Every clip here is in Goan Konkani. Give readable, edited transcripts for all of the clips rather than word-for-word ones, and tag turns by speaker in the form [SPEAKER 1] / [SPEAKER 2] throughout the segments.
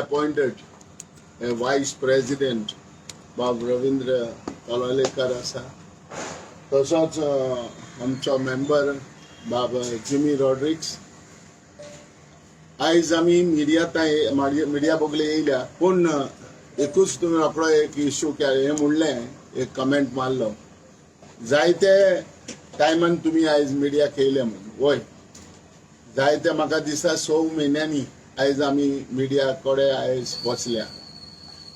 [SPEAKER 1] Appointed vice president बाब रविंद्र कलोलेकर आसा. तसोच आमचो मेंबर बाब जिमी रॉड्रिक्स. आयज आमी मिडिया मिडिया बगले येयल्या, पूण एकूच तुमी रोकडो एक इश्यू हें म्हणलें, एक कमेंट मारलो, जायते टायमान तुमी आयज मिडियाक येयले म्हणून. वय, जायते म्हाका दिसता 6 म्हयन्यांनी आयज आमी मिडिया कडेन आयज बसल्या.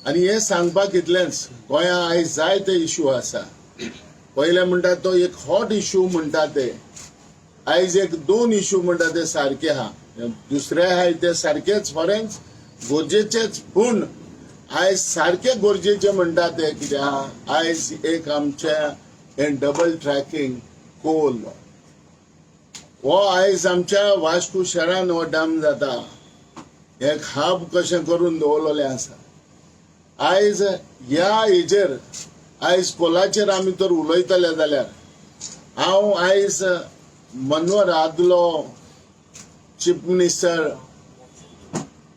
[SPEAKER 1] आनी हें सांगपाक इतलेंच, गोंया आयज जायते इश्यू आसा. पयलें म्हणटा तो एक हॉट इश्यू म्हणटा ते आयज एक दोन इश्यू म्हणटा ते सारके आहा. दुसरे आहाय ते सारकेच खरेंच गरजेचेच, पूण आयज सारके गरजेचे म्हणटा ते कितें आहा, आयज एक आमच्या हें डबल ट्रॅकिंग कोल हो आयज आमच्या वास्को शहरान हो डंप जाता. एक हब कशें करून दवरलेलें आसा. आयज ह्या हेजेर, आयज कोलाचेर आमी तर उलयतले जाल्यार हांव आयज मनोहर, आदलो चीफ मिनिस्टर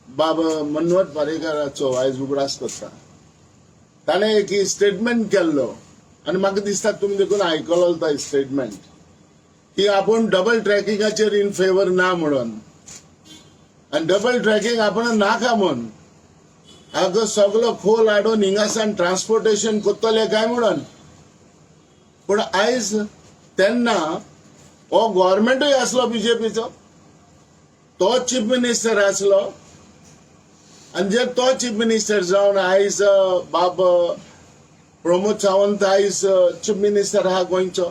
[SPEAKER 1] बाब मनोहर पर्रीकराचो आयज उगडास करता. ताणें एक स्टेटमेंट केल्लो आनी म्हाका दिसता तुमी देखून आयकलो तो स्टेटमेंट की आपूण डबल ट्रॅकिंगाचेर इन फेवर ना म्हणून आनी डबल ट्रॅकिंग आपण नाका म्हूण, अगो सगलो खोल हाडून हिंगासान ट्रान्सपोर्टेशन करतले काय म्हणून. पूण आयज तेन्ना हो गव्हर्मेंटूय आसलो बीजेपीचो, तो चीफ मिनिस्टर आसलो. आनी जे तो चीफ मिनिस्टर जावन आयज बाब प्रमोद सावंत आयज चीफ मिनिस्टर आहा गोंयचो.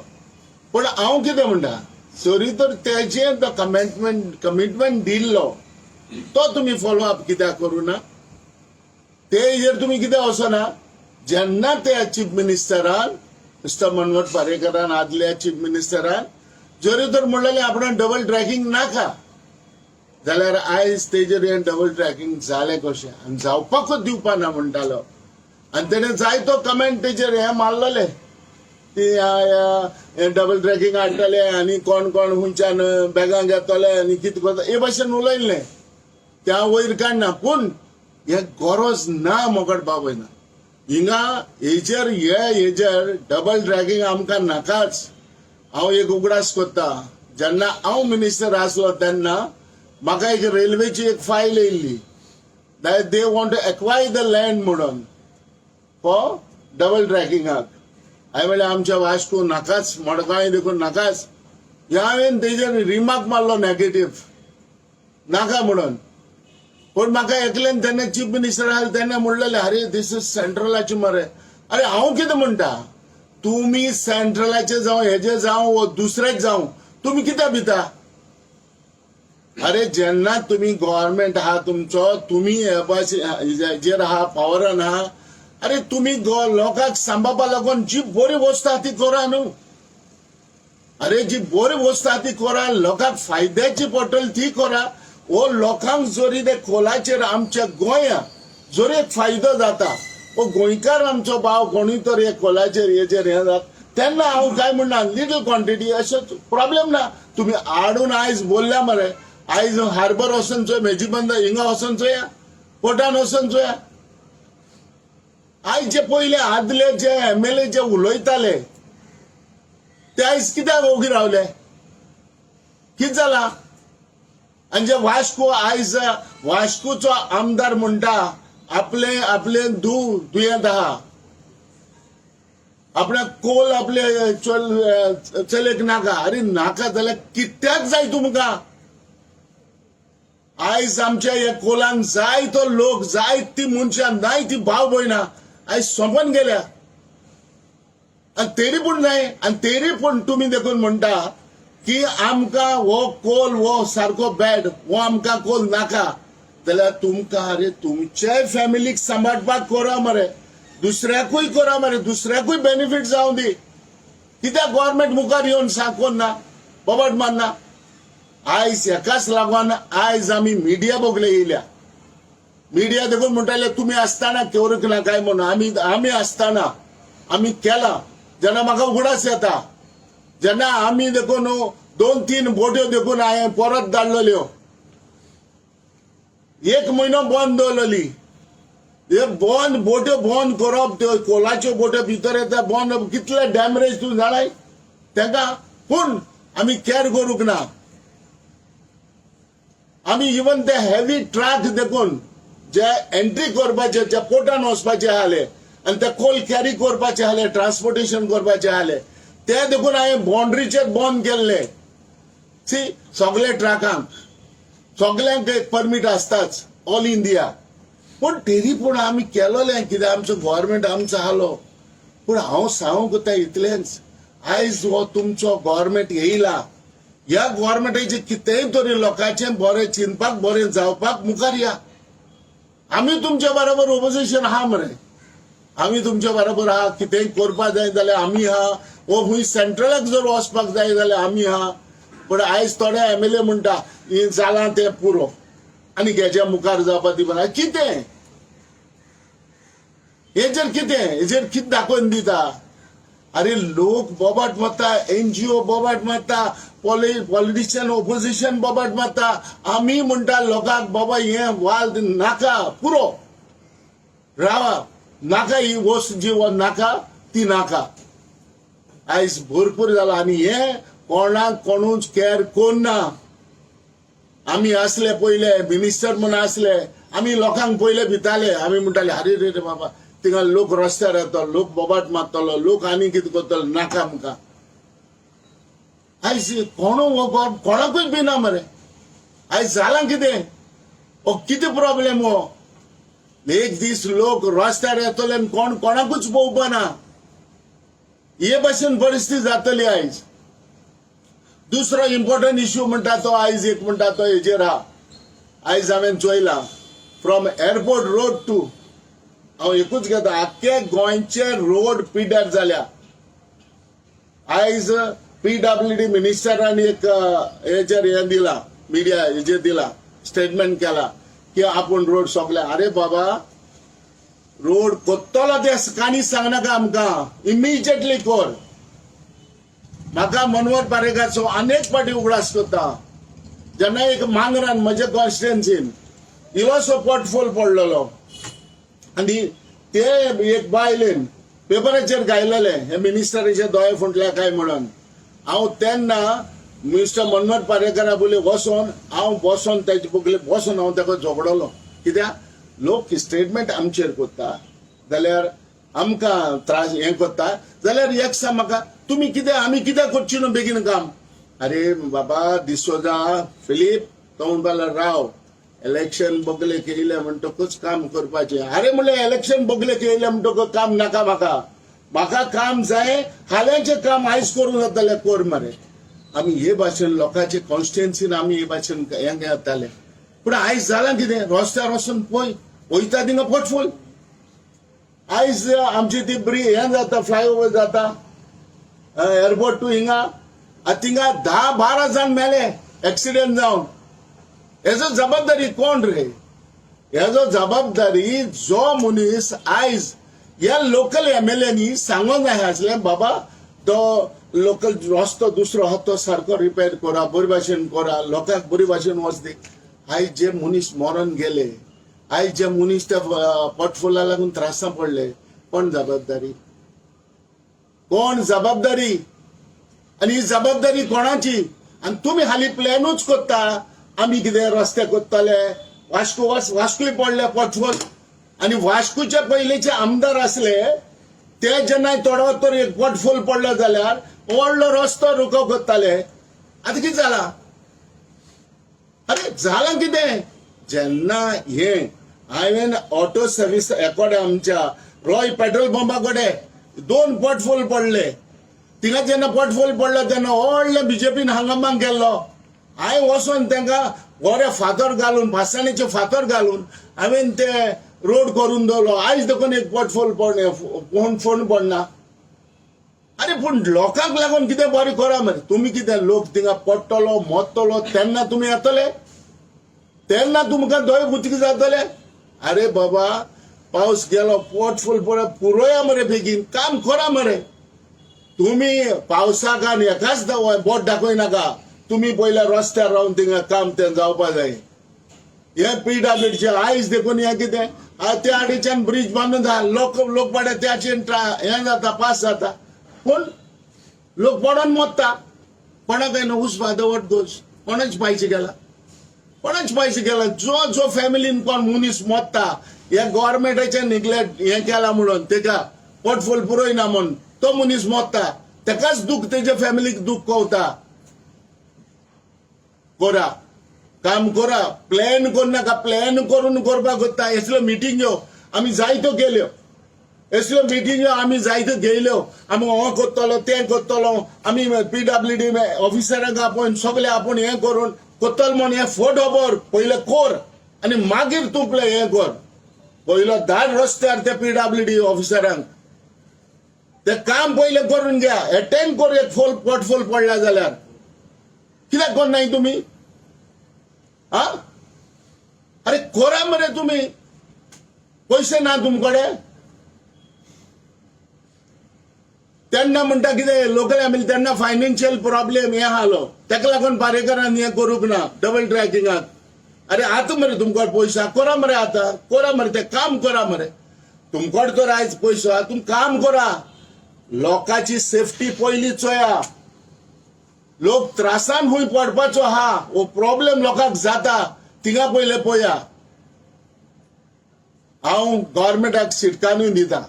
[SPEAKER 1] पूण हांव कितें म्हणटा, सरी तर तेजें तो कमिटमेंट दिल्लो तो तुमी फॉलो अप कित्याक करूं ना? ते हेजेर तुमी कितें वचना? जेन्ना त्या चीफ मिनिस्टरान, मिस्टर मनोहर पर्रीकरान, आदल्या चीफ मिनिस्टरान जरी तर म्हणलेलें आपण डबल ट्रॅकिंग नाका, जाल्यार आयज तेजेर हें डबल ट्रॅकिंग जालें कशें? आनी जावपाकूच दिवपा ना म्हणटालो. आनी तेणें जायतो कमेंट तेजेर हें मारलेले ती हे डबल ट्रॅकिंग हाडटले आनी कोण कोण खंयच्यान बॅगां घेतले आनी कितें करता, हे भाशेन उलयल्लें. त्या वयर काडना, पूण हे गरज ना मोगड बाबयना. हिंगा हेजेर, हे हेजेर डबल ट्रॅकिंग आमकां नाकाच. हांव एक उगडास करता, जेन्ना हांव मिनिस्टर आसलो तेन्ना म्हाका एक रेल्वेची एक फायल येयल्ली that they want to acquire the land म्हणून फॉर डबल ट्रॅकिंगाक. हांवें म्हणलें, आमच्या वास्को नाकाच, मडगांव देखून नाकाच. ह्या हांवें तेजेर रिमार्क मारलो नेगेटीव, नाका म्हणून. पूण म्हाका एकल्यान तेन्ना, चीफ मिनिस्टर आसले तेन्ना म्हणलेलें, "अरे, दीस is सेंट्रलाचे मरे." अरे, हांव कितें म्हणटा, तुमी सेंट्रलाचे जावं, हेजे जावं वो दुसरेच जावं, तुमी कित्याक भिता? अरे, जेन्ना तुमी गव्हर्मेंट आहा तुमचो, तुमी हेजेर आहा, पावरान आहा, अरे तुमी लोकांक सांबाळपा लागून जी बरी वस्त आहा ती करा न्हू. अरे, जी बरी वस्त आहा ती करा, लोकांक फायद्याची पडटली ती करा. वो लोकांक जरी ते कोलाचेर आमच्या गोंया जरी एक फायदो जाता, वो गोंयकार आमचो भाव कोणूय तर हे कोलाचेर हेजेर हें जाता तेन्ना हांव काय म्हणना, लिटल क्वॉन्टिटी अशें प्रॉब्लेम ना. तुमी हाडून आयज बोलल्या मरे, आयज हार्बर वचून चोय, मेजी बंद हिंगा वचून चोया, पोर्टान वचून चोया. आयज जे पयले आदले जे एमएलए जे उलयताले ते आयज कित्याक ओगी रावले? कितें जाला? आनी जे वास्को, आयज वास्कोचो आमदार म्हणटा आपले आपले धूव दुयेंत आहा, आपल्या कोल आपले चलेक नाका. अरे, नाका जाल्यार कित्याक जाय तुमकां? आयज आमच्या ह्या कोलान जाय तो लोक, जाय ती मनशां, जाय ती भाव भयणां आयज सोंपोन गेल्या. आनी तरी पूण जाय, आनी तरी पूण तुमी देखून म्हणटा की आमकां हो कोल हो सारको बॅड, हो आमकां कोल नाका, जाल्यार तुमकां, अरे, तुमच्याय फॅमिलीक सांबाळपाक करा मरे, दुसऱ्याकूय करा मरे, दुसऱ्याकूय बेनिफीट जावं दी. कित्याक गव्हर्मेंट मुखार येवन सांगून ना, बोबाट मारना? आयज हेकाच लागून आयज आमी मिडिया बगले येयल्या. मिडिया देखून म्हणटाले तुमी आसतना करूंक ना काय म्हणून. आमी आमी आसतना आमी केला. जेन्ना म्हाका उगडास येता, जेन्ना आमी देखून दोन तीन बोट्यो देखून हांवें परत धाडलेल्यो. एक म्हयनो बंद दवरलेली. हे बंद बोट्यो बंद करप, त्यो कोलाच्यो बोट्यो भितर येता बंद, कितले डॅमेज तूं जाणाय तांकां. पूण आमी कॅर करूंक ना. आमी इवन ते हेवी ट्रक देखून जे एंट्री करपाचे, जे पोर्टान वचपाचे आसले आनी ते कोल कॅरी करपाचे आसले, ट्रान्सपोर्टेशन करपाचे आसले, ते देखून हांवें बाउंड्रीचेर बंद केल्ले. सी, सगळे ट्रकांक, सगल्यांक एक परमीट आसताच ऑल इंडिया. पूण तरी पूण आमी केलोलें कित्याक आमचो गव्हर्मेंट आमचो आहलो. पूण हांव सांगूंक कोत्ता इतलेंच, आयज हो तुमचो गव्हर्मेंट येयला, ह्या गव्हर्मेंटाचें कितेंय तरी लोकांचें बरें चिंतपाक, बरें जावपाक मुखार या. आमी तुमच्या बरोबर ओपोजिशन आहा मरे, आमी तुमच्या बरोबर आहा. कितेंय करपाक जाय जाल्यार आमी आहा, वो खंय सेंट्रलाक जर वचपाक जाय जाल्यार आमी आहा. पूण आयज थोडे एमएलए म्हणटा, हें जालां तें पुरो आनी हेज्या मुखार जावपा दिवपा. कितें हेजेर, कितें हेजेर कितें दाखोवन दिता? अरे, लोक बोबाट मारता, एनजीओ बोबाट मारता, पॉलिटिशियन, ओपोजिशन बोबाट मारता. आमी म्हणटा लोकांक, बाबा, हें वाल नाका, पुरो, रावा, नाका, ही वस्त जी नाका ती नाका. आयज भरपूर जाला आनी हें कोणाक कोणूच कॅर कोन्ना. आमी असले पयले मिनिस्टर म्हूण आसले, आमी लोकांक पयले भिताले. आमी म्हणटाले, अरे रे रे बाबा, थिंगा लोक रस्त्यार येतलो, लोक बोबाट मारतलो, लोक आनी कितें करतलो, नाका आमकां. आयज कोणू हो कोणाकूच बी ना मरे. आयज जालां कितें? हो कितें प्रॉब्लेम हो? एक दीस लोक रस्त्यार येतले आनी कोण कोणाकूच पळोवपा ना, हे भशेन परिस्थिती जातली आयज. दुसरो इम्पॉर्टंट इश्यू म्हणटा तो आयज एक म्हणटा तो हेजेर आहा. आयज हांवें चोयला, फ्रॉम एअरपोर्ट रोड टू, हांव एकूच घेता, आख्खे गोंयचे रोड पिड्ड्यार जाल्या. आयज पीडब्ल्यूडी मिनिस्टरान एक हेजेर हें दिला, मिडिया हेजेर दिला, स्टेटमेंट केला की आपूण रोड सगळे. अरे बाबा, रोड कोत्तलो ते काणी सांगनाका आमकां, इमिजिएटली कर. म्हाका मनोहर पारेकाचो अनेक फावटी उगडास करता, जेन्ना एक मांगरान, म्हज्या कॉन्स्टिट्युएन्सीन इल्लोसो पोटफोल पडलेलो आनी ते एक बायलेन पेपराचेर घायलेले, हे मिनिस्टराचे दोळे फुटल्या काय म्हणून. हांव तेन्ना मिस्टर मनोहर पारेकरा बोले वचोन, हांव बसोन तेजे बगले बसोन हांव ताका झगडलो. कित्याक लोक स्टेटमेंट आमचेर करता जाल्यार आमकां त्रास हें करता जाल्यार एक सांग म्हाका तुमी, कितें आमी कित्याक करची न्हू बेगीन काम? अरे बाबा डिसोजा फिलीप, तो म्हणपाक लागलो, राव, इलेक्शन बगलेक येयलें म्हणटकूच काम करपाचें. अरे म्हणलें, इलेक्शन बगलेक येयलें म्हणटकूच काम नाका म्हाका. म्हाका काम जाय, फाल्यांचें काम आयज करूंक जातालें, कर मरे. आमी हे भाशेन लोकांचे कॉन्स्टिट्युएन्सीन आमी हे भाशेन हें घेताले. पूण आयज जालां कितें? रस्त्यार वचून पळय, वयता थिंगा पोटफोल. आयज आमची ती बरी हें जाता, फ्लायओवर जाता एअरपोर्ट टू हिंगा, आतां थिंगा 10-12 जाण मेले एक्सिडेंट जावन. हेजो जबाबदारी कोण रे? हेजो जबाबदारी जो मनीस आयज ह्या लोकल एमएलएनी सांगोंक जाय आसलें, बाबा, तो लोकल रस्तो दुसरो आहा तो सारको रिपेर करा, बरे भाशेन करा, लोकांक बरे भाशेन वच दी. आयज जे मनीस मरण गेले, आयज जे मनीस त्या पोटफोला लागून त्रासां पडले, कोण जबाबदारी? कोण जबाबदारी? आनी ही जबाबदारी कोणाची? आनी तुमी हालीं प्लॅनूच करता, आमी कितें रस्ते करतले. वास्को वच, वास्कूय पडले पोटफोल. आनी वास्कोचे पयलींचे आमदार आसले ते जेन्ना थोडो तर एक पोटफोल पडलो जाल्यार व्हडलो रस्तो रुको करताले. आतां कितें जाला? अरे, जालां कितें? जेन्ना हे हांवें ऑटो सर्वीस एकोडे, आमच्या रॉय पेट्रोल पंपा कडेन दोन पोटफोल पडले. थिंगा जेन्ना पोटफोल पडलो तेन्ना व्हडले बीजेपीन हंगामाक गेल्लो. हांवें वचोन तांकां बरे फातर घालून, पासाणेचे फातर घालून हांवें ते रोड करून दवरलो. आयज देखून एक पोटफोल पडले, फोन फोन पडना. अरे, पूण लोकांक लागून कितें बरें करा मरे तुमी. कितें लोक थिंगा पडटलो, मरतलो तेन्ना तुमी येतले, तेन्ना तुमकां दोळे बुतीक जातले? अरे बाबा, पावस गेलो, पोटफोल पळय, पुरोया मरे, बेगीन काम करा मरे तुम्ही. पावसाक आनी एकाच बोट दाखय नाका. तुमी पयल्या रस्त्यार रावन थिंगा काम तें जावपा जाय. हे पीडब्ल्यूडीचे आयज देखून हें कितें त्या आडीच्यान ब्रिज बांदून जा, लोक लोक पाड्या त्याचेन हें जाता, पास जाता, पूण लोक पडोन मोत्ता. कोणाक न्हू उसपा दवट गोस कोणाच पयशे गेला, कोणाच पयशे गेला. जो जो फॅमिलीन कोण मनीस मोत्ता, हे गव्हर्मेंटाचे निग्लेक्ट हें केला म्हणून, तेका पोटफोल पुरयना म्हणून तो मनीस मोत्ता, तेकाच दुःख, तेच्या फॅमिलीक दुःख कवता. कोरा काम करा, प्लॅन करू नाका. प्लॅन करून करपाक कोत्ता. असल्यो मिटिंग्यो आमी जायत्यो केल्यो, असल्यो मिटिंग्यो आमी जायत्यो घेयल्यो. आमी हो करतलो, तें करतलो, आमी पीडब्ल्यूडी ऑफिसरांक आपोवन सगळे आपूण हें करून करतलो म्हण. हें फट खबर. पयलें कर आनी मागीर तूं पळय हें कर. पयलो धाड रस्त्यार ते पीडब्ल्यूडी ऑफिसरांक, ते काम पयलें करून घ्या. एटेंड कर, एक फोल पोटफोल पडला जाल्यार कित्याक करनाय तुमी? हा, अरे कोरा मरे तुमी, पयशे ना तुमकडे. तेन्ना म्हणटा कितें लोकल एमएलए, तेन्ना फायनान्शियल प्रॉब्लेम हें आसलो, तेका लागून पारेकरान हें करूंक ना डबल ट्रॅकिंगाक. अरे आतां मरे तुमकां पयशे, करा मरे, आतां करा मरे, तें काम करा मरे. तुमकडे तर आयज पयसो आहा, तुमी काम करा. लोकांची सेफ्टी पयली चोया. लोक त्रासान खंय पडपाचो आहा, हो प्रॉब्लेम लोकांक जाता, थिंगा पयले पळया. हांव गव्हर्मेंटाक शिटकावणी दिता,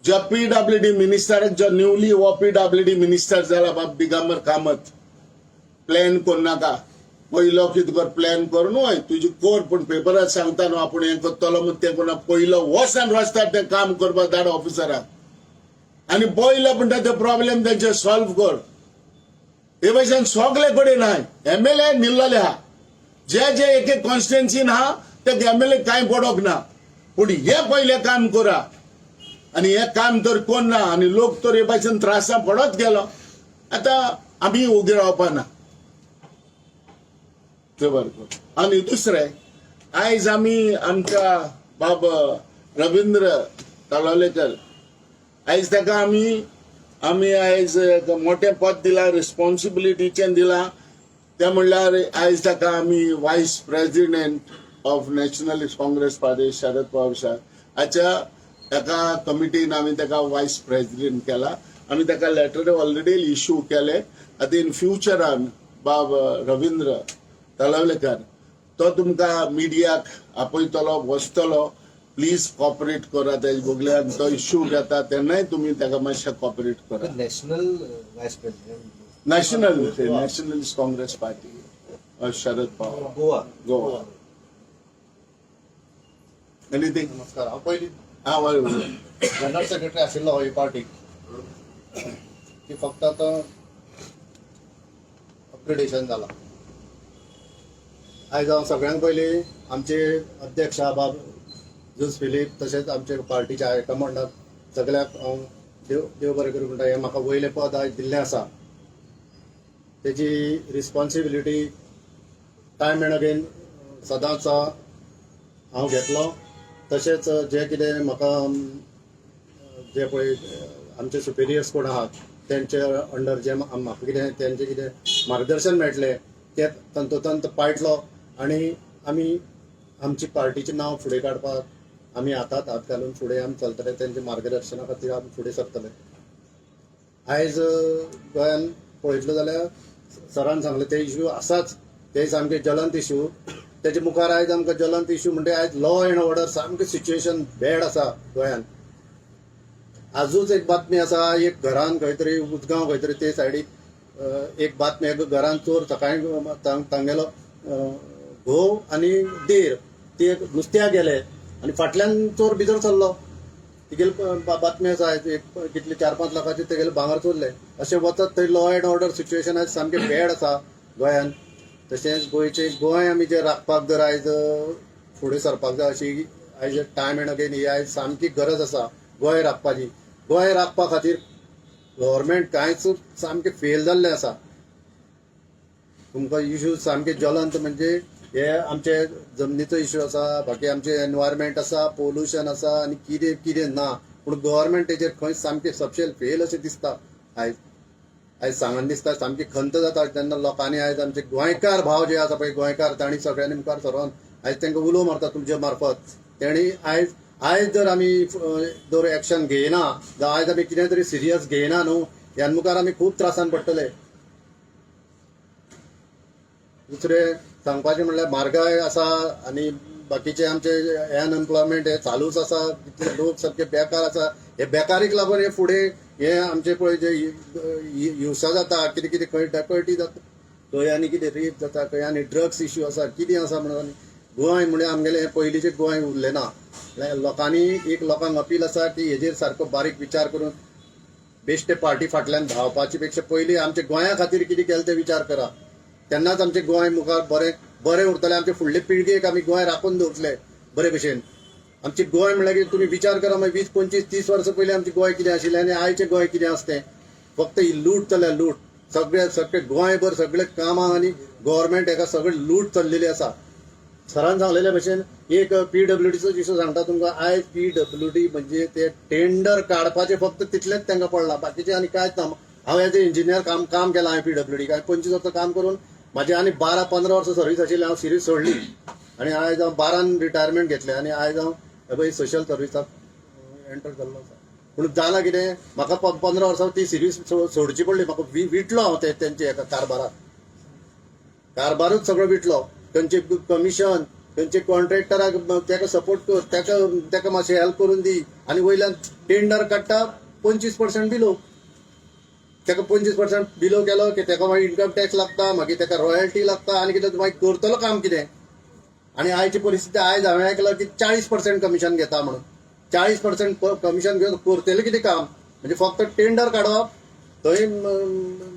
[SPEAKER 1] ज्या पीडब्ल्यूडी मिनिस्टराक, जो न्यूली हो पीडब्ल्यूडी मिनिस्टर जाला बाब दिगंबर कामत, प्लॅन करनाका. पयलो कितें कर, प्लॅन कर न्हय तुजी कर, पूण पेपरार सांगता न्हू आपूण हें करतलो म्हूण, तें कोणा पयलो वचन रस्त्यार तें काम करपाक धाड ऑफिसराक आनी पयलो म्हणटा ते प्रॉब्लेम तेंचे सॉल्व कर. हे भशेन सगळे कडेन न्हय, एमएलए निल्लोले आहा, जे जे एक एक कॉन्स्टिट्युएन्सीन आहा ते एमएलए कांय पडोंक ना, पूण हे पयलें काम करा. आनी हें काम तर कोण ना आनी लोक तर हे भाशेन त्रासा पडत गेलो. आतां आमी ओगी रावपा ना ते बरोबर. आनी दुसरें, आयज आमी आमच्या बाब रवींद्र तालोलेकर, आयज ताका आमी आमी आयज एक मोठें पद दिलां, रिस्पॉन्सिबिलिटीचें दिलां. तें म्हणल्यार आयज ताका आमी Vice President of Nationalist Congress Party Sharad Pawar साहेब हाच्या एका कमिटीन आमी ताका वायस प्रेसिडेंट केला. आमी ताका लेटर ऑलरेडी इश्यू केले. आतां इन फ्युचरान बाब रवींद्र तलवलेकर तो तुमकां मिडियाक आपयतलो, बसतलो. प्लीज कॉपरेट करा तेजे बगल्यान. तो इश्यू घेता तेन्नाय तुमी ताका मातशें कॉपरेट करा.
[SPEAKER 2] National vice president?
[SPEAKER 1] Nationalist Congress party, Sharad Pawar.
[SPEAKER 2] Goa.
[SPEAKER 1] Goa. Anything?
[SPEAKER 3] नमस्कार. हांव पयलीं
[SPEAKER 1] हा, बरें बरें.
[SPEAKER 3] जनरल सेक्रेटरी आशिल्लो ही पार्टीक. ती फक्त आतां अपग्रेडेशन जाला. आयज हांव सगळ्यांत पयलीं आमचे अध्यक्ष बाब जुज फिलीप, तशेंच आमचे पार्टीच्या हायकमांडाक सगळ्याक हांव देव देव बरें करूं म्हणटा. हें म्हाका वयलें पद आयज दिल्लें आसा, तेजी रिस्पॉन्सिबिलिटी टायम एंड अगेन सदांच हांव घेतलो. तशेंच जे कितें म्हाका जे पळय आमचे सुपिरियर्स कोण आहात, तेंचे अंडर जे म्हाका कितें तेंचें कितें मार्गदर्शन मेळटलें, तें तंतोतंत पाळटलो आनी आमी आमची पार्टीचें नांव फुडें काडपाक आमी हातात हात घालून फुडें आमी चलतले. तेंच्या मार्गदर्शना खातीर आमी फुडें सरतले. आयज गोंयान पळयतलो जाल्यार सरान सांगलें ते इश्यू आसाच, ते सामके ज्वलंत इश्यू. तेजे मुखार आयज आमकां ज्वलंत इश्यू म्हणजे आयज लॉ एंड ऑर्डर सामकें सिच्युएशन बॅड आसा गोंयान. आजूच एक बातमी आसा, एक घरान खंय तरी उजगांव खंय तरी ते सायडीक एक बातमी, एक घरान चोर सकाळी तांगेलो घोव आनी देर ते नुस्त्याक गेले आनी फाटल्यान चोर भितर सरलो. तिगेली बातमी आसा आयज, एक कितले 4-5 लाखाचे तेगेले भांगर चोरले. अशें वचत थंय लॉ एंड ऑर्डर सिच्युएशन आयज सामकें बॅड आसा गोंयान. तशेंच गोंयचे गोंय आमी जे राखपाक जर आयज फुडें सरपाक जाय, अशी आयज टायम एंड अगेन ही आयज सामकी गरज आसा गोंय राखपाची. गोंय राखपा खातीर गव्हर्मेंट कांयच सामकें फेल जाल्लें आसा. तुमकां इश्यू सामके ज्वलंत म्हणजे हे आमचे जमनीचो इश्यू आसा, बाकी आमचे एनवायरमेंट आसा, पोल्युशन आसा आनी कितें कितें ना, पूण गव्हर्मेंट तेजेर खंय सामकें सबशेल फेल अशें दिसता आयज. आयज सांगन दिसता, सामकी खंत जाता तेन्ना लोकांनी आयज आमचे गोंयकार भाव जे आसा पळय गोंयकार, तांणी सगळ्यांनी मुखार सरोन आयज तांकां उलो मारता तुमचे मार्फत. तेणी आयज आयज जर आमी जर एक्शन घेयना जावं आयज आमी कितें तरी सिरियस घेयना न्हू, ह्यान मुखार आमी खूब त्रासान पडटले. दुसरें सांगपाचें म्हणल्यार म्हारगाय आसा आनी बाकीचे आमचे अनएम्प्लॉयमेंट हे चालूच आसा. कितले लोक सामके बेकार आसा. हे बेकारीक लागून हे फुडें हे आमचे पळय जे हिंसा जाता, कितें कितें खंय डकैती जाता, खंय आनी कितें रेप जाता, खंय आनी ड्रग्स इश्यू आसा, कितें आसा म्हणून गोंय म्हणजे आमगेलें हें पयलींचें गोंय उरलें ना. म्हळ्यार लोकांनी एक लोकांक अपील आसा की हेजेर सारको बारीक विचार करून बेश्टे पार्टी फाटल्यान धांवपाचे पेक्षा पयलीं आमच्या गोंया खातीर कितें केलें तें विचार करा. तेन्नाच आमचें गोंय मुखार बरें बरें उरतलें. आमचे फुडले पिळगेक आमी गोंय राखून दवरतले बरे भशेन. आमचें गोंय म्हणल्यार कितें तुमी विचार करा. मागीर 20 25 30 वर्सां पयलीं आमचें गोंय कितें आशिल्लें आनी आयचें गोंय कितें आसा तें. फक्त ही लूट चल्ल्या, लूट सगळे सगळे गोंयभर सगळे कामां आनी गव्हर्मेंट हेका सगळे लूट चल्लेली आसा. सरान सांगलेल्या भशेन एक पीडब्ल्यूडीचो इशू सांगता तुमकां. आयज पीडब्ल्यूडी म्हणजे ते टेंडर काडपाचे फक्त तितलेंच तांकां पडलां, बाकीचें आनी कांयच ना. हांव एज ए इंजिनियर काम काम केलां हांवें पीडब्ल्यूडी. हांवें 25 वर्सां काम करून म्हाजे आनी 12 15 वर्सां सर्वीस आशिल्ली. हांव सिरीज सोडली आनी आयज हांव 12न रिटायरमेंट घेतलें आनी आयज हांव पळय सोशल सर्विसाक एंटर जाल्लो आसा. पूण जालां कितें, म्हाका 15 वर्सां ती सिरीज सोडची पडली. म्हाका विटलो हांव ते तेंचे हेका कारभाराक, कारभारूच सगळो विटलो. थंयचे कमिशन, थंयचे कॉन्ट्रॅक्टराक ताका सपोर्ट कर, ताका ताका मातशें हेल्प करून दी आनी वयल्यान टेंडर काडटा 25% बिलो. ताका 25% बिलो केलो की ताका मागीर इन्कम टॅक्स लागता, मागीर ताका रॉयल्टी लागता आनी कितें मागीर करतलो काम कितें. आनी आयची परिस्थिती आयज हांवें आयकलां की 40% कमिशन घेता म्हणून. 40% कमिशन घेवन करतले कितें काम? म्हणजे फक्त टेंडर काडप, थंय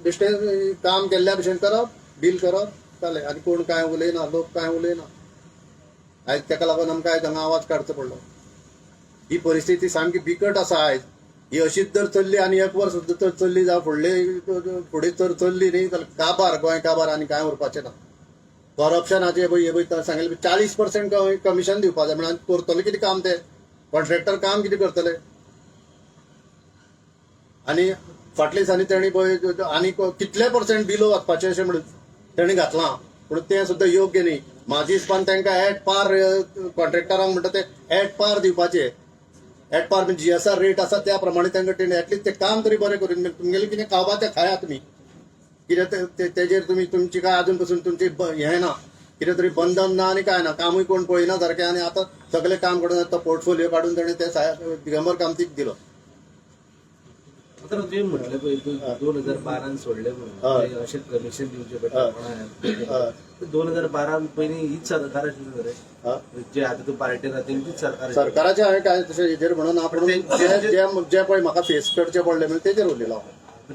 [SPEAKER 3] बेश्टें काम केल्ल्या भशेन करप, बील करप, जालें. आनी कोण कांय उलयना, लोक कांय उलयना. आयज ताका लागून आमकां आयज हांगा आवाज काडचो पडलो. ही परिस्थिती सामकी बिकट आसा आयज. ही अशीच जर चल्ली आनी एक वर्स सुद्दां जर चल्ली जावं फुडले फुडें जर चल्ली न्ही जाल्यार काबार गोंय काबार आनी कांय उरपाचें ना. करप्शनाचे पळय हे पळय सांगलें 40% कमिशन दिवपा जाय म्हणून करतले कितें काम ते कॉन्ट्रॅक्टर, काम कितें करतले? आनी फाटल्या दिसांनी तेणी पळय आनी कितले पर्संट बिलो वचपाचें अशें म्हणून तेणी घातलां, पूण तें सुद्दां योग्य न्ही. म्हाजे हिसपान तांकां एट पार कॉन्ट्रॅक्टरांक म्हणटा ते एट पार दिवपाचे. एट पार म्हणजे जीएसआर रेट आसा त्या प्रमाणे तांकां तेणी एटलिस्ट ते काम तरी बरें करून तुमगेलें कितें खावपा तें खाया तुमी. कितें तेजेर तुमी तुमची काय अजून पसून तुमची हें ना, कितें तरी बंधन ना आनी कांय ना. कामूय कोण पळयना सारकें आनी आतां सगळें काम काडून तो पोर्टफोलियो काडून ताणें ते दिगंबर कामतीक दिलो.
[SPEAKER 2] आता तुवें म्हटलें पळय तूं 2012 सोडलें म्हणून अशें कमिशन दिवचें पडटा कोणाक. 2012 पयलीं हीच सरकार आशिल्लें रे जे आतां तूं पार्टेन आहा तेंचीच सरकार आशिल्लें.
[SPEAKER 3] सरकाराचें हांवें कांय तशें हेजेर म्हणून ना, पूण जे जे जे पळय म्हाका फेस करचें पडलें म्हणून तेजेर उरलेलो हांव.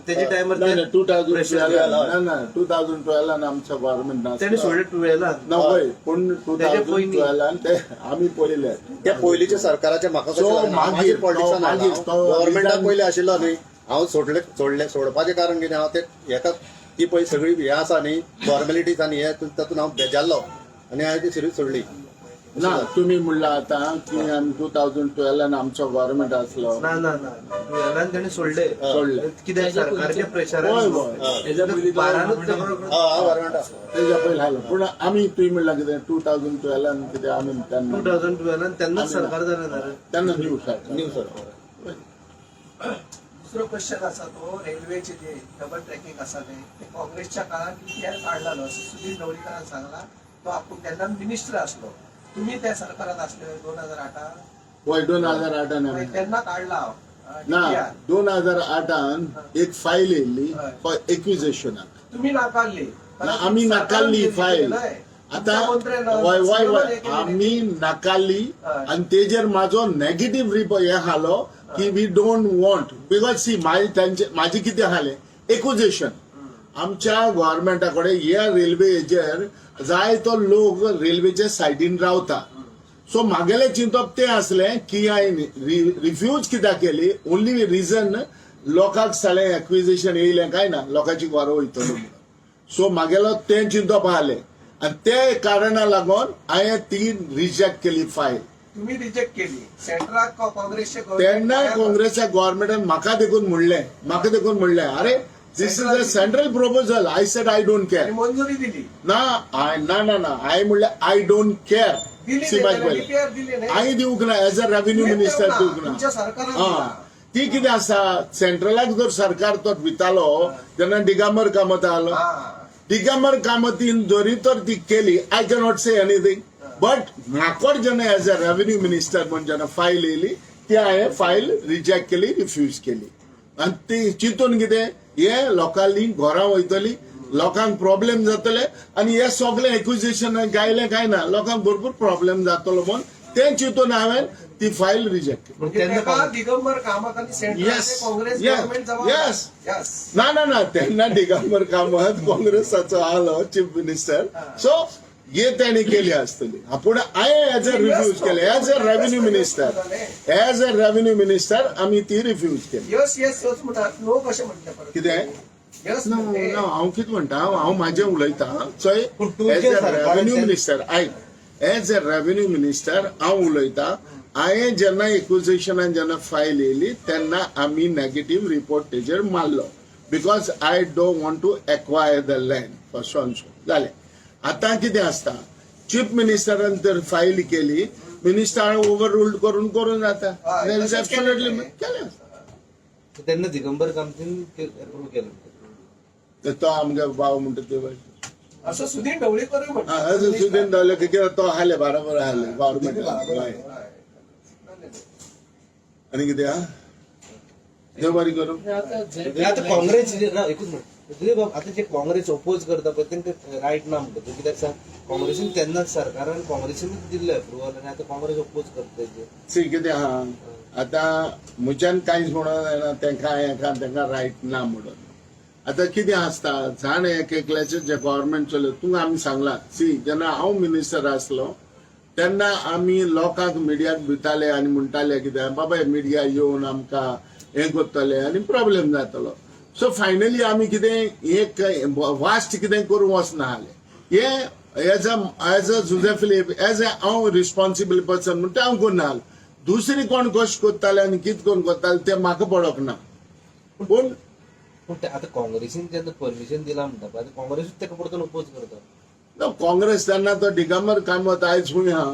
[SPEAKER 2] तेजे टायमार
[SPEAKER 1] ना, 2012, ना ना, 2012 आमचो गव्हर्मेंट
[SPEAKER 2] तेणी
[SPEAKER 1] नासलो.
[SPEAKER 2] सोडलें 12.
[SPEAKER 1] ना, वय, पूण टू
[SPEAKER 2] तेजे
[SPEAKER 1] थावजंड
[SPEAKER 2] पयलीं.
[SPEAKER 1] 12 ते आमी पळयले.
[SPEAKER 3] ते पयलींच्या सरकाराचे म्हाका
[SPEAKER 1] So,
[SPEAKER 3] कशें लागना,
[SPEAKER 1] मागीर
[SPEAKER 3] मागीर पॉलिटिक्सान
[SPEAKER 1] तो- मागीर तो
[SPEAKER 3] गव्हर्मेंटाक
[SPEAKER 1] reason-
[SPEAKER 3] पयलीं आशिल्लो न्ही. हांव सोडले सोडले सोडपाचें कारण कितें, हांव ते हेका ती पळय सगळी हें आसा न्ही फॉर्मेलिटीज आनी हे तातूंत हांव बेजारलो आनी हांवें ती सिरीज सोडली.
[SPEAKER 1] ना, तुम्ही म्हणला आता की आमी 2012 आमचो गव्हर्मेंट आसलो.
[SPEAKER 2] ना ना ना, 12 तेणी सोडले.
[SPEAKER 1] सोडले.
[SPEAKER 2] कित्याक सरकारच्या प्रेशरान.
[SPEAKER 1] हय, हय.
[SPEAKER 2] 12नूच
[SPEAKER 3] हय, गव्हर्मेंट आसा.
[SPEAKER 1] तेज्या पयलीं हालो, पूण आमी तुवें म्हणला कितें 2012 कितें आमी तेन्ना
[SPEAKER 2] 2012 तेन्नाच सरकार जालें ना रे.
[SPEAKER 1] तेन्ना न्यू सरकार.
[SPEAKER 3] न्यू सरकार.
[SPEAKER 4] दुसरो क्वेश्चन आसा तो रेल्वेचे जे डबल ट्रॅकिंग आसा ते ते काँग्रेसच्या काळात डीपीआर काडलालो असं सुधीर ढवळीकरान सांगला. तो आपूण तेन्ना मिनिस्टर आसलो. तुम्ही त्या सरकारात असले 2008?
[SPEAKER 1] वय, 2008 आमी
[SPEAKER 4] तेन्ना काडला
[SPEAKER 1] ना,
[SPEAKER 4] डीपीआर.
[SPEAKER 1] 2008 एक फायल येयल्ली
[SPEAKER 4] हय.
[SPEAKER 1] फॉर एक्विजेशनाक.
[SPEAKER 4] तुम्ही नाकारली.
[SPEAKER 1] ना, आमी नाकारली फायल. आता वय वय वय, आमी नाकारली
[SPEAKER 4] हय.
[SPEAKER 1] आनी तेजेर म्हाजो नेगेटीव रिप हे हालो की we don't want because see म्हाजे तांचे म्हाजे कितें हालें एक्विजेशन आमच्या गव्हर्मेंटा कडेन ह्या रेल्वेचेर जायतो लोक रेल्वेच्या सायडीन रावता. सो म्हागेलें चिंतप तें आसलें की हांवें रिफ्यूज कित्याक केली, ओन्ली रिजन लोकांक सगळें एक्विजेशन येयलें काय ना लोकांची घरां वयतलो म्हणून. सो म्हागेलो तें चिंतप आहलें आनी ते कारणा लागून हांवें ती रिजेक्ट केली फायल.
[SPEAKER 4] तुम्ही रिजेक्ट केली सेंट्राक काँग्रेसचे government
[SPEAKER 1] तेन्ना
[SPEAKER 4] काँग्रेस
[SPEAKER 1] काँग्रेसच्या गव्हर्मेंटान म्हाका देखून म्हणलें, आरे This is a central proposal. I said I don't care.
[SPEAKER 4] आणि मंजुरी दिली.
[SPEAKER 1] ना, ना ना ना, हांवें म्हणलें I don't care.
[SPEAKER 4] दिली.
[SPEAKER 1] सी बाय पयलें
[SPEAKER 4] डीपीआर दिली न्ही.
[SPEAKER 1] हांवें दिवंक ना एज अ रेव्हेन्यू
[SPEAKER 4] तुवें
[SPEAKER 1] मिनिस्टर.
[SPEAKER 4] दिवंक ना.
[SPEAKER 1] दिवंक ना.
[SPEAKER 4] तुमच्या सरकारान
[SPEAKER 1] हा.
[SPEAKER 4] दिला.
[SPEAKER 1] ती कितें आसा, सेंट्रलाक जर सरकार तो दितालो तेन्ना दिगंबर कामत आलो. दिगंबर कामतीन जरी तर ती केली, I cannot say anything, but म्हाका जेन्ना एज अ रेव्हेन्यू मिनिस्टर म्हूण जेन्ना फायल येयली, ती हांवें फायल रिजेक्ट केली, रिफ्यूज केली. आनी ती चिंतून कितें, हे लोकांनी घरां वयतली, लोकांक प्रॉब्लेम जातले आनी हे सगळे एक्विजिशन गायले काय ना, लोकांक भरपूर प्रॉब्लेम जातलो म्हूण तें चिंतून हांवें ती फायल रिजेक्ट केली.
[SPEAKER 2] पूण
[SPEAKER 4] म्हणजे
[SPEAKER 2] तेन्ना
[SPEAKER 4] तेका दिगंबर कामत आणि central
[SPEAKER 1] Yes.
[SPEAKER 4] Congress
[SPEAKER 1] Yes.
[SPEAKER 4] Government जबाबदार.
[SPEAKER 1] Yes.
[SPEAKER 4] Yes.
[SPEAKER 1] ना ना ना, तेन्ना दिगंबर कामत काँग्रेसाचो आलो चीफ मिनिस्टर, सो हे तेणी केली आसतली. पूण हांवें एज अ रिफ्यूज केले as a revenue minister. As a revenue minister आमी ती रिफ्यूज केली.
[SPEAKER 4] यस यस यस म्हणटात, नो कशें म्हटलें परत?
[SPEAKER 1] कितें?
[SPEAKER 4] यस
[SPEAKER 1] ना
[SPEAKER 4] म्हणलें.
[SPEAKER 1] ना, हांव कितें म्हणटा, हांव म्हाजें उलयतां. चोय,
[SPEAKER 2] पूण तुमच्या
[SPEAKER 1] एज अ
[SPEAKER 2] सरकारान
[SPEAKER 1] रेव्हेन्यू मिनिस्टर, आयक, एज अ रेव्हेन्यू मिनिस्टर हांव उलयतां. हांवें जेन्ना एक्विजिशनान जेन्ना फायल येयली तेन्ना आमी नेगेटीव रिपोर्ट तेजेर मारलो, because I don't want to acquire the land for so. जालें. आतां कितें आसता, चीफ मिनिस्टरान तर फायल केली, मिनिस्टरान ओवर रुल्ड करून करून जाता.
[SPEAKER 4] हय, तशेंच केलें.
[SPEAKER 1] एब्सोल्युटली केलें.
[SPEAKER 2] तेन्ना दिगंबर कामतीन अप्रूव्ह केलें.
[SPEAKER 1] तर तो आमगे भाव म्हणटा ते भाशेन.
[SPEAKER 4] असं सुधीर ढवळीकरूय
[SPEAKER 1] हा, असं सुदीन धांवले की कित्याक तो हाले बरोबर हाले गव्हर्मेंट. आनी कितें आहा, देव बरी करूं.
[SPEAKER 2] आता काँग्रेस जे- ना, एकूच मिनिट तुझे बाब, आता जे काँग्रेस ओपोज करता पळय तांकां रायट ना म्हणटा तूं. कित्याक सांग, काँग्रेसीन तेन्नाच सरकारान काँग्रेसीनूच दिल्लें अप्रुवल आनी आतां काँग्रेस ओपोज करता तेजेर.
[SPEAKER 1] सी, कितें आहा, आतां म्हज्यान कांयच म्हणून जायना तेंकां हेका तेंकां रायट ना म्हणून. आतां कितें आसता जाण, एक एकल्याचें जें गव्हर्मेंट चलयता. तुमकां आमी सांगलां, सी, जेन्ना हांव मिनिस्टर आसलो तेन्ना आमी लोकांक मिडियाक भिताले आनी म्हणटाले कितें, बाबा मिडिया येवन आमकां हें करतले आनी प्रॉब्लेम जातलो. सो फायनली आमी कितें एक वास्ट कितें करूंक वचना आसले. हे as a Jose Philip, as a हांव रिस्पॉन्सिबल पर्सन म्हणटा, हांव करना आसलो. दुसरी कोण कशें करताले आनी कितें करून करताले तें म्हाका पडोंक ना, पूण
[SPEAKER 2] पूण ते आतां काँग्रेसीन जेन्ना परमिशन दिलां म्हणटा पळय, आतां काँग्रेसूच ताका परतून ओपोज करता.
[SPEAKER 1] ना, काँग्रेस तेन्ना तो दिगंबर कामत आयज खंय आहा?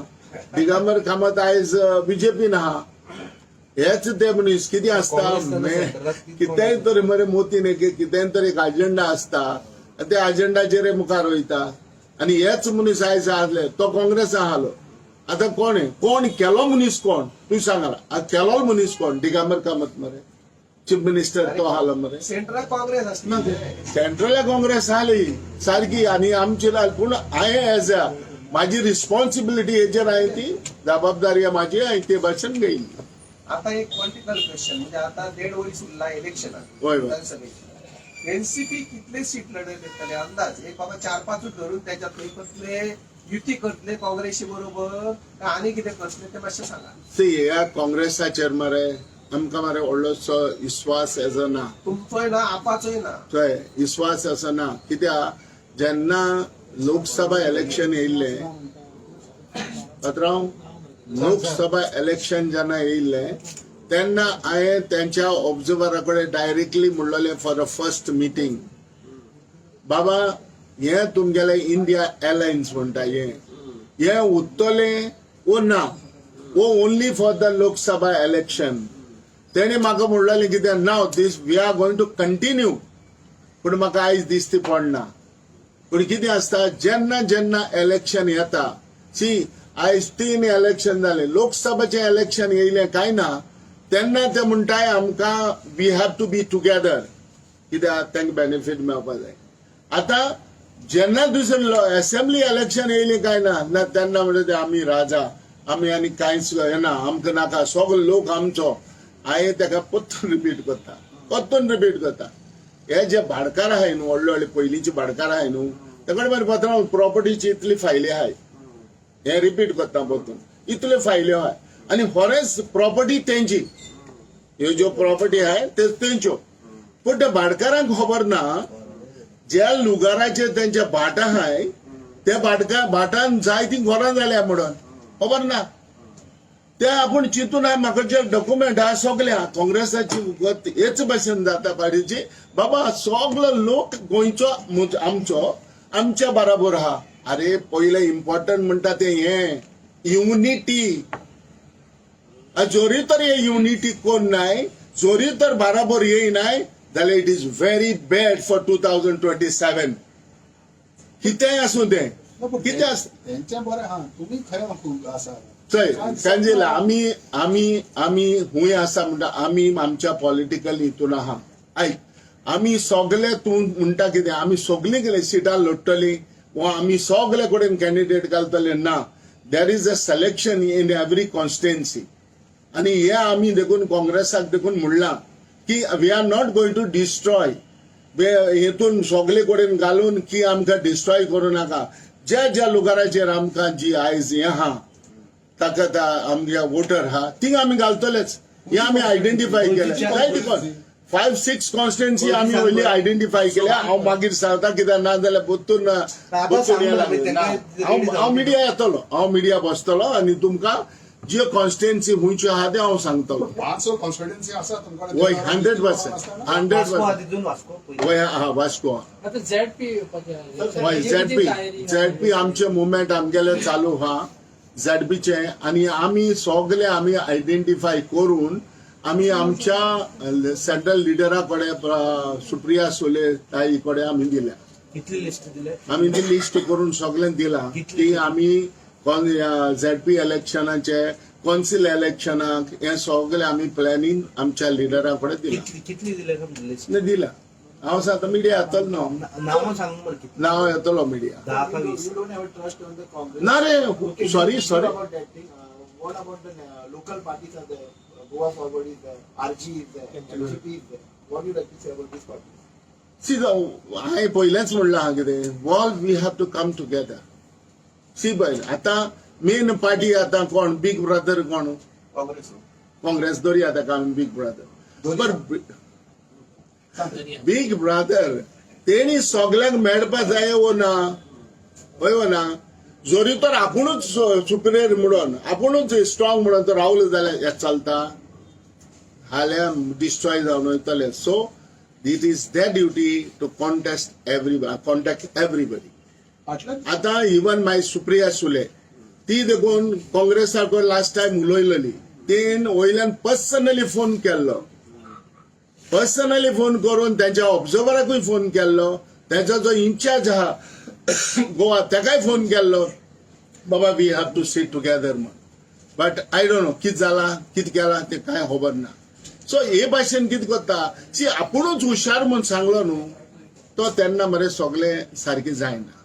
[SPEAKER 1] दिगंबर कामत आयज बीजेपीन आहा. हेच ते मनीस कितें आसता,
[SPEAKER 2] काँग्रेस तेन्ना सेंट्रलाक ती
[SPEAKER 1] कितेंय तरी मरे मोतीन एक कितेंय तरी एक अजेंडा आसता आनी त्या अजेंडाचेर मुखार वयता. आनी हेच मनीस आयज आसले तो काँग्रेस आहालो. आतां कोण हे? कोण केलो मनीस कोण तूं सांगा. आतां केलो मनीस कोण? दिगंबर कामत मरे चीफ मिनिस्टर तो आहालो मरे.
[SPEAKER 4] सेंट्रल काँग्रेस असली.
[SPEAKER 1] सेंट्रल काँग्रेस आली सारकी आनी आमची लाल, पूण हांवें एज अ माझी रिस्पॉन्सिबिलिटी हेजेर हांवें ती जबाबदारी माझी हांवें ते भाशेन घेयली.
[SPEAKER 4] आता एक पॉलिटिकल क्वेश्चन, म्हणजे आता देड वरीस उरला इलेक्शनाक
[SPEAKER 1] होय, होय.
[SPEAKER 4] विधानसभेचे. एनसीपी कितले सीट लढवले अंदाज एक बाबा, चार पांचूच धरून त्याच्यात कसले युती करतले काँग्रेसी बरोबर का आणि कितें करतले ते मातशें सांगा.
[SPEAKER 1] सी, ह्या काँग्रेसाचेर मरे आमकां मरे व्हडलोसो विस्वास एजो ना.
[SPEAKER 4] तुमचोय ना, आपाचोय ना.
[SPEAKER 1] चोय, विस्वास असो ना कित्याक जेन्ना लोकसभा इलेक्शन येयल्लें पात्रांव, लोकसभा इलेक्शन जेन्ना येयल्लें तेन्ना हांवें तेंच्या ऑब्जर्वरा कडेन डायरेक्टली म्हणलेलें फॉर अ फर्स्ट मिटींग, बाबा हें तुमगेलें इंडिया एलायन्स म्हणटा हें, हें उरतलें वो ना, वो only for the Lok Sabha election? तेणें म्हाका म्हणलेलें कितें ना, this we are going to continue. पूण म्हाका आयज दिसती पडना. पूण कितें आसता, जेन्ना जेन्ना इलेक्शन येता, सी, आयज तीन इलेक्शन जाले, लोकसभाचें इलेक्शन येयलें काय ना तेन्ना ते म्हणटाय आमकां we have to be together, कित्याक तांकां बेनिफीट मेळपा जाय. आतां जेन्ना दुसरें असेंब्ली इलेक्शन येयलें काय ना ना, तेन्ना म्हणटा ते आमी राजा, आमी आनी कांयच येना, आमकां नाका, सगलो लोक आमचो. हांवें ताका परतून रिपीट करता, परतून रिपीट करता, हे जे भाडकार आहाय न्हू, व्हडले व्हडले पयलींचे भाडकार आहाय न्हू, तेकडे मरे पत्रां प्रॉपर्टीची इतली फायली आहाय. हे रिपीट करता परतून, इतल्यो फायल्यो आहाय आनी फॉरेस्ट प्रॉपर्टी तेंची, ह्यो ज्यो प्रॉपर्टी आहाय त्यो तेंच्यो. पूण त्या भाडकारांक खबर ना, ज्या लुगाराचे तेंचे भाट आहाय त्या भाटका भाटान जायतीं घरां जाल्या म्हणून खबर ना. ते आपूण चिंतून हांवें म्हाका जे डॉक्युमेंट आहा सगळे आहा. काँग्रेसाची गत हेच भाशेन जाता पार्टीची. बाबा, सगलो लोक गोंयचो आमचो आमच्या बराबर आहा. अरे, पयलें इम्पॉर्टंट म्हणटा तें हें युनिटी. जोरी तर हे युनिटी कोण नाय, जोरी तर बराबर येयनाय जाल्यार it is very bad for 2027. कितेंय आसूं तें, कितें आस.
[SPEAKER 5] तेंचें बरें आहा, तुमी खंय खूब आसा?
[SPEAKER 1] चय सांजेला, आमी आमी आमी हुंय आसा म्हणटा, आमी आमच्या पॉलिटिकल हितून आहा. आयक, आमी सगळे, तूं म्हणटा कितें, आमी सगळीं कितें सिटां लडटलीं वा आमी सगळे कडेन कॅन्डिडेट घालतले? ना, there is a selection in every constituency. आनी हे आमी देखून काँग्रेसाक देखून म्हणलां की we are not going to destroy हेतून सगळे कडेन घालून की आमकां डिस्ट्रॉय करूं नाका. ज्या ज्या लोकांचेर आमकां जी आयज हें आहा, ताका आमगे वोटर आहा, थिंगा आमी घालतलेच. हे आमी आयडेंटिफाय केले जाय. फायव सिक्स कॉन्स्टिट्युएन्सी आमी वयली आयडेंटिफाय केल्या. हांव मागीर सांगता, कित्याक ना जाल्यार पोत्तून पोत्तून हे लागले. ना, हांव हांव मिडिया येतलो, हांव मिडिया बसतलो आनी तुमकां ज्यो कॉन्स्टिट्युएन्सी खंयच्यो आहा ते हांव सांगतलो.
[SPEAKER 5] पांच स कॉन्स्टिट्युएन्सी आसा तुमकडे.
[SPEAKER 1] वय, 100%, 100
[SPEAKER 2] वास्को
[SPEAKER 1] पर्सेंट.
[SPEAKER 2] तितून वास्को पयलीं.
[SPEAKER 1] वय, हा, वास्को.
[SPEAKER 6] आता झेड पी येवपाचें.
[SPEAKER 1] हय, झेडपी, झेडपी आमचे मुवमेंट आमगेले चालू आहा झेडपीचे. आनी आमी सगळे आमी आयडेंटिफाय करून आमी आमच्या सेंट्रल लिडरा कडेन, सुप्रिया सुले ताई कडेन आमी दिल्या.
[SPEAKER 2] कितली लिस्ट दिले?
[SPEAKER 1] आमी ती लिस्ट करून सगळ्यांक दिला की आमी झेडपी इलेक्शनाचे, कौन्सिल इलेक्शनाक हे सगळे आमी प्लॅनिंग आमच्या लिडरा कडेन दिला.
[SPEAKER 2] कितली कितली दिले लिस्ट?
[SPEAKER 1] दिला. हांव सांगता, मिडिया येतलो न्हू.
[SPEAKER 2] नांवां सांग मरे कितली.
[SPEAKER 1] नांव येतलो मिडिया.
[SPEAKER 2] 10 का 20?
[SPEAKER 7] You don't have a trust on the Congress.
[SPEAKER 1] ना रे.
[SPEAKER 7] Okay,
[SPEAKER 1] sorry,
[SPEAKER 7] you
[SPEAKER 1] sorry.
[SPEAKER 7] About that thing. What about the local parties are there? Goa Forward is there, RG is there, MGP is there. What do you like to say about these parties?
[SPEAKER 1] See, हांवें पयलेंच म्हणलां आहा कितें, all we have to come together. See पळय, आतां मेन पार्टी आतां कोण? बीग ब्रदर कोण?
[SPEAKER 7] Congress.
[SPEAKER 1] Congress धरया ताका आमी बीग ब्रदर. पर बीग ब्रदर तेणी सगल्यांक मेळपा जाय वो ना? हय वो ना? जरी तर आपुणूच सुपिरियर म्हणून, आपुणूच स्ट्रॉंग म्हणून तर रावलो जाल्यार हें चलता? हाल्यां डिस्ट्रॉय जावन वयतले. So it is their duty to contest every contact everybody.
[SPEAKER 5] फाटल्या
[SPEAKER 1] आतां इवन माय सुप्रिया सुले ती देखून काँग्रेसाक लास्ट टायम उलयलेली. तेन वयल्यान पर्सनली फोन केल्लो. पर्सनली फोन करून तेंच्या ऑब्जर्वराकूय फोन केल्लो, तेंचो जो इन्चार्ज आहा गोवा तेकाय फोन केल्लो, बाबा, we have to sit together म्हण. बट I don't know कित जाला, कित केलां तें कांय खबर ना. सो हे भाशेन कितें करता सी, आपुणूच हुशार म्हूण सांगलो न्हू तो, तेन्ना मरे सगळें सारकें जायना.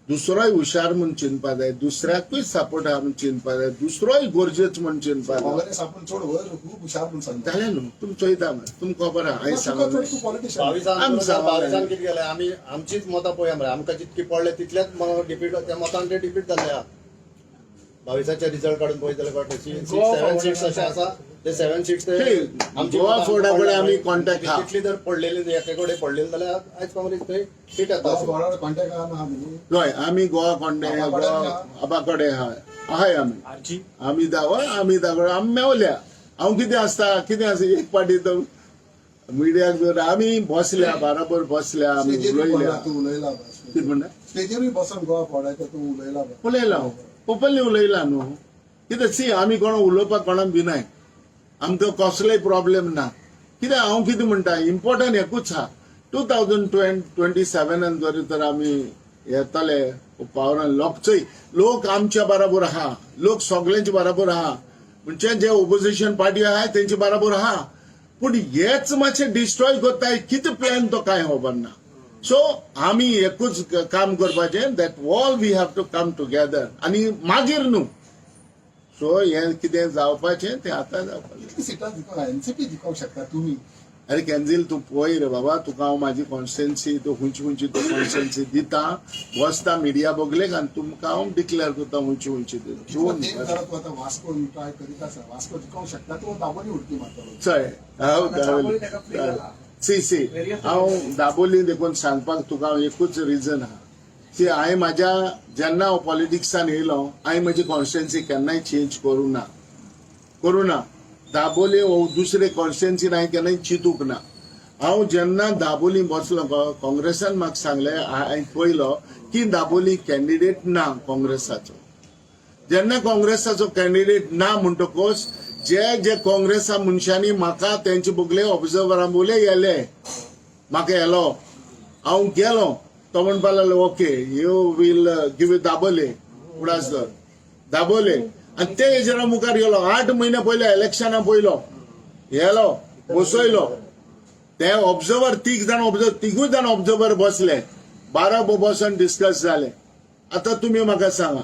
[SPEAKER 1] दुसरोय हुशार म्हूण चिंतपा जाय, दुसऱ्याकूय सपोर्ट आहा म्हूण चिंतपा जाय, दुसरोय गरजेच म्हूण चिंतपा जाय.
[SPEAKER 5] काँग्रेस आपण चड वयर खूब हुशार म्हूण सांगता.
[SPEAKER 1] जालें न्हू, तुमी चोयता मरे, तुमकां खबर आहा हांवें
[SPEAKER 5] तुका चड
[SPEAKER 1] सांगलें.
[SPEAKER 5] तूं पॉलिटिशियन.
[SPEAKER 3] 22
[SPEAKER 1] आम
[SPEAKER 3] 22 कितें केलें आमी? आमचीच मतां पळया मरे, आमकां जितकी पडले तितलेच डिफीट, त्या मतान ते डिफीट जाल्ले आहा. 22चे रिजल्ट काडून पळयत जाल्यार कळटा, सेवन सिट्स अशे आसा ते सेवन सिट्स ते
[SPEAKER 1] हे,
[SPEAKER 3] आमची
[SPEAKER 1] गोवा
[SPEAKER 3] मतां
[SPEAKER 1] फोर्डा कडेन आमी
[SPEAKER 3] पडल्या.
[SPEAKER 1] contact आहा.
[SPEAKER 3] तितली जर पडलेली, एके कडेन पडलेली जाल्यार आयज काँग्रेस थंय सीट येता आसली.
[SPEAKER 5] गोवा कॉन्टॅक्ट आहा ना आमी.
[SPEAKER 1] हय, आमी गोवा कोंडे
[SPEAKER 5] आबा
[SPEAKER 1] गोवा
[SPEAKER 5] कडेन.
[SPEAKER 1] आबा कडेन आहाय. आमी आमी दाव आमी दाव आमी मेवल्या. हांव कितें आसता, कितें आसा, एक पाटी तो मिडियाक जर आमी बसल्या, बराबर बसल्या आमी.
[SPEAKER 5] स्टेजीर
[SPEAKER 1] उलयल्या.
[SPEAKER 5] तूं उलयला.
[SPEAKER 1] कितें म्हणटा?
[SPEAKER 5] स्टेजीरूय बसून गोवा फोडायचो तूं उलयला.
[SPEAKER 1] उलयला हांव, ओपनली उलयला न्हू. कितें सी, आमी कोण उलोवपाक कोणाक भिनाय, आमकां कसलोय प्रॉब्लेम ना. कित्याक हांव कितें म्हणटा, इम्पॉर्टंट एकूच आहा, 2027नान जरी तर आमी येतले पावरान, लोक चोय, लोक आमच्या बराबर आहा, लोक सगल्यांचे बराबर आहा. म्हणजे जे ओपोजिशन पार्टी आहा तेंचे बराबर आहा, पूण हेच मातशें डिस्ट्रॉय करताय. कितें प्लॅन तो कांय खबर ना. सो आमी एकूच काम करपाचें, that all we have to come together आनी मागीर न्हू, सो हें कितें जावपाचें तें आतां जावपाचें.
[SPEAKER 5] कितली सिटां जिखोंक एनसीपी जिखोंक शकता तुमी?
[SPEAKER 1] अरे कॅन्झील, तूं पळय रे बाबा, तुका हांव म्हाजी कॉन्स्टिट्युएन्सी, तूं खंयची खंयची तो कॉन्स्टिट्युएन्सी दिता. बसता मिडिया बगलेक आनी तुमकां हांव डिक्लेअर करता खंयची खंयची ती.
[SPEAKER 5] कितलो तेंप जाला तूं आतां वास्को ट्राय करीत आसा. वास्को जिखोंक शकता तूं? दाबोली उडकी मारतलो?
[SPEAKER 1] चय, हांव
[SPEAKER 4] दाबोळी ताका free जाला.
[SPEAKER 1] सी सी, हांव दाबोली देखून सांगपाक तुका हांव एकूच रिजन आहा. सी, हांवें म्हाज्या जेन्ना हांव पॉलिटिक्सान येयलो, हांवें म्हजी कॉन्स्टिट्युएन्सी केन्नाय चेंज करूं ना. करूं ना. दाबोली हो दुसरे कॉन्स्टिट्युएन्सीन हांवें केन्ना चिंतूंक ना. हांव जेन्ना दाबोली बसलो, काँग्रेसान म्हाका सांगलें, हांवें पळयलो की दाबोली कॅन्डिडेट ना काँग्रेसाचो. जेन्ना काँग्रेसाचो कॅन्डिडेट ना म्हणटकच जे जे काँग्रेसा मनशांनी म्हाका तेंचे बगले ऑब्जर्वरा बोले गेले, म्हाका येलो, हांव गेलो. तो म्हणपा लागलो, "Okay, you will give you Dabolim." उडास धर दाबोले. आनी ते हेजेर मुखार गेलो. 8 म्हयने पयले इलेक्शना पयलो येलो, बसयलो. ते ऑब्जर्वर तीग जाण ऑब्जर्वर, तिगूय जाण ऑब्जर्वर बसले, बारा बसून डिस्कस जाले. आतां तुमी म्हाका सांगा,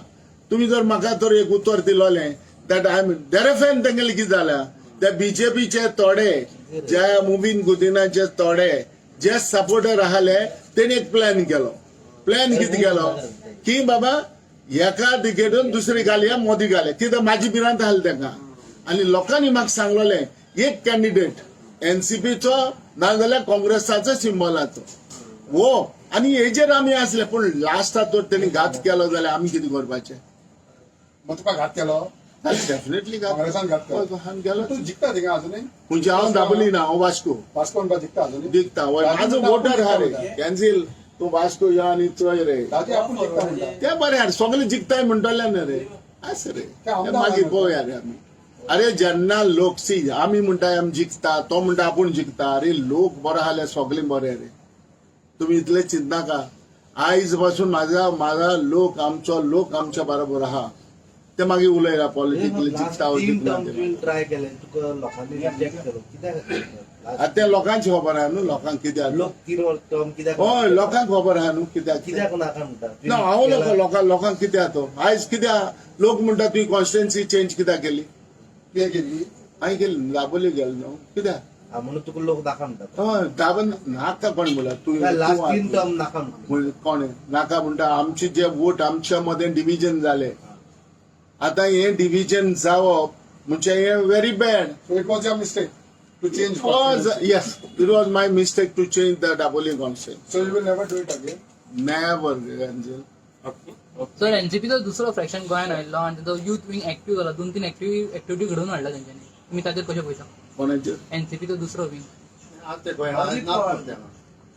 [SPEAKER 1] तुमी जर म्हाका तर एक उतर दिलोलें that I am देरेफेन, तेंगेले कितें जाल्या, ते बीजेपीचे थोडे, ज्या मुवीन गुदिनाचे थोडे जे सपोर्टर आहाले, तेणी एक प्लॅन केलो. प्लॅन कितें केलो की बाबा एका तिकेटून दुसरी घालया, मोदी घाले. कित्याक माझी भिरांत आसली तांकां. आनी लोकांनी म्हाका सांगलोलें, एक कॅन्डिडेट एनसीपीचो नाजाल्यार काँग्रेसाचो सिंबलाचो हो. आनी हेजेर आमी आसले, पूण लास्टाक तर तेणी घात केलो जाल्यार आमी कितें करपाचें?
[SPEAKER 5] मग तुका घात केलो?
[SPEAKER 1] डेफिनेटली.
[SPEAKER 5] काँग्रेसान घात केलो.
[SPEAKER 1] गेलो.
[SPEAKER 5] तूं जिखता थिंगा अजुनूय?
[SPEAKER 1] म्हणजे हांव दाबोली ना, हांव वास्को.
[SPEAKER 5] वास्को म्हणपा जिखता अजुनूय?
[SPEAKER 1] जिखता वय. म्हाजो वोटर आहा रे कॅन्सील. तूं वास्को यो आनी चोय रे.
[SPEAKER 5] दादी, आपूण जिखता म्हणटा.
[SPEAKER 1] ते बरें आहा, सगळे जिखताय म्हणटले न्ही रे, आसा रे.
[SPEAKER 5] ते आमदार
[SPEAKER 1] मागीर
[SPEAKER 5] आहा.
[SPEAKER 1] पळोवया रे आमी. अरे, जेन्ना लोक सी, आमी म्हणटा आमी जिखता, तो म्हणटा आपूण जिखता. अरे, लोक बरो आसल्यार सगळे बरे रे. तुमी इतले चिंतनाका. आयज पासून माझा लोक, आमचो लोक आमच्या बरोबर आहा. ते मागीर उलयला पॉलिटिकली जिखता
[SPEAKER 2] तीन
[SPEAKER 1] जिखना
[SPEAKER 2] टर्म
[SPEAKER 1] ते.
[SPEAKER 2] तुवें ट्राय केलें, तुका लोकांनी रिजेक्ट केलो, कित्याक खातीर?
[SPEAKER 1] आतां ते लोकांची खबर आहा न्हू, लोकांक कित्याक.
[SPEAKER 2] लोक 3 टर्म कित्याक?
[SPEAKER 1] हय, लोकांक खबर आहा न्हू कित्याक.
[SPEAKER 2] कित्याक नाका म्हणटा?
[SPEAKER 1] ना, हांव लोकां लोकांक कित्याक तो आयज कित्याक लोक म्हणटा, तुवें कॉन्स्टिट्युएन्सी चेंज कित्याक केली?
[SPEAKER 5] तुवें केल्ली?
[SPEAKER 1] हांवें केली, दाबोली गेलो न्हू, कित्याक?
[SPEAKER 2] हा, म्हणून तुका लोक नाका म्हणटात.
[SPEAKER 1] हय, दाबन नाका कोण म्हणला? तूं
[SPEAKER 2] लास्ट 3
[SPEAKER 1] तूं
[SPEAKER 2] टर्म नाका म्हणटा.
[SPEAKER 1] कोण नाका म्हणटा? आमचे जे वोट, आमच्या मदें डिविजन जाले. आतां हे डिविजन जावप म्हणजे हे very bad.
[SPEAKER 5] So it was your mistake to change?
[SPEAKER 1] Yes, it was my mistake to change the Dabolim constituency.
[SPEAKER 5] So you will never do it again?
[SPEAKER 1] Never, Angel.
[SPEAKER 6] Sir, एनसीपीचो दुसरो फ्रॅक्शन गोंयान आयिल्लो आनी तांचो युथ विंग एक्टिव्ह जाला. दोन तीन एक्टिविटी घडोवन हाडला तेंच्यांनी. तुमी ताचेर कशें पळयता?
[SPEAKER 1] कोणाचेर?
[SPEAKER 6] एनसीपीचो दुसरो विंग.
[SPEAKER 3] आज ते खंय ना ना,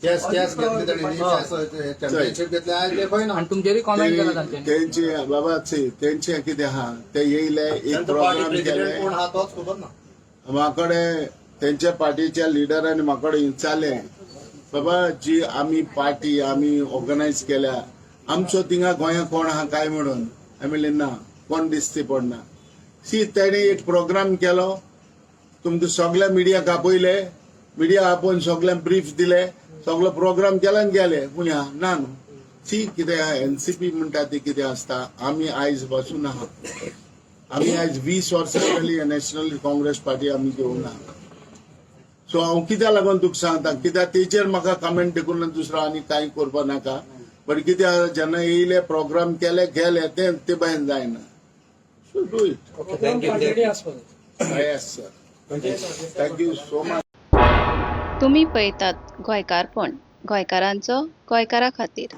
[SPEAKER 3] चेस चेस घेतली ताणी, चेस चॅम्पियनशीप घेतली, आज ते खंय ना.
[SPEAKER 6] आनी तुमचेरूय कॉमेंट केला तांच्यांनी.
[SPEAKER 1] तेंचे बाबा, see, तेंचे कितें आहा, ते येयले, एक
[SPEAKER 3] तांचो पार्टी
[SPEAKER 1] प्रोग्राम
[SPEAKER 3] प्रेसिडेंट
[SPEAKER 1] केले.
[SPEAKER 3] कोण आहा तोच खबर ना.
[SPEAKER 1] म्हाकडे तेंच्या पार्टीच्या लिडरांनी म्हाकडे विचारलें, बाबा, जी आमी पार्टी आमी ऑर्गनायज केल्या, आमचो थिंगा गोंया कोण आहा काय म्हणून. हांवें म्हणलें, ना, कोण दिसती पडना. सी, तेणी एक प्रोग्राम केलो, तुमकां सगल्या मिडियाक आपयले, मिडिया आपोवन सगल्यांक ब्रीफ दिले, सगलो प्रोग्राम केला आनी गेले. पूण ना न्हू. सी, कितें एनसीपी म्हणटा ती कितें आसता, आमी आयज पासून आहा. आमी आयज 20 वर्सां जाली नॅशनल काँग्रेस पार्टी आमी घेवन ना. सो हांव कित्याक लागून तुका सांगता, कित्याक तेचेर म्हाका कमेंट देखून दुसरो आनी कांय करपा नाका. बट कितें आसा, जेन्ना येयले, प्रोग्राम केले, गेले, ते ते भायन जायना. So do it.
[SPEAKER 2] Thank you.
[SPEAKER 1] Yes sir, thank you so much.
[SPEAKER 8] तुमी पळयतात गोंयकारपण, गोंयकारांचो गोंयकारा खातीर.